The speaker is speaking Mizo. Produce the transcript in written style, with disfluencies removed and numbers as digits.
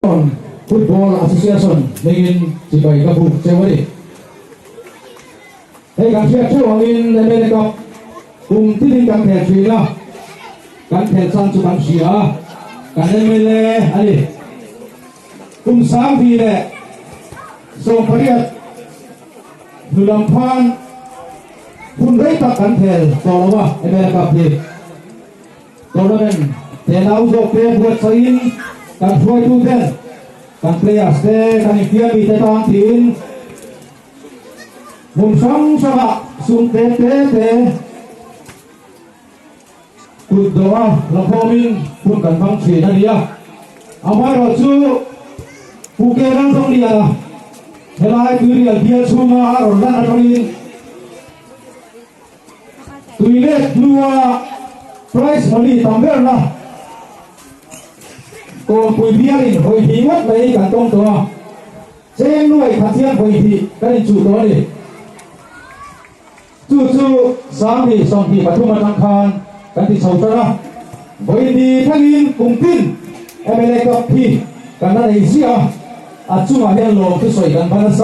Football Association hmingin chibai ka buk cheu a ni. Hei kan hriat theuh angin MLA Cup kum tinin kan khel thin a, kan khel chhan chu kan hria a, kan MLA a ni. Kum 2018 hnu lam khan hun rei tak kan khel tawh lo a MLA Cup hi. Tournament tenau zawk te buatsaihin kan hruaitu ten kan players te kan infiam mi te tan tiin hmun hrang hrangah sum te te te kut dawha la khawmin hun kan hmang thin a ni a. Amaherawh chu Pu Ke Lalzawmliana helai Tuirial bial chhunga a rawn lan atangin Tui let hnua prize money tam berna Kawnpui bialin hawi hnih ngawt mai kan tawng tawh a, cheng nuai khat hian hawi hnih kan inchuh tawh a ni. Chu chu 2023 atang khan kan ti chho tan a, vawi hnih thlengin kum tin mla Cup hi kan la nei ziah a, a chungah hian lawm thusawi kan hman nasa.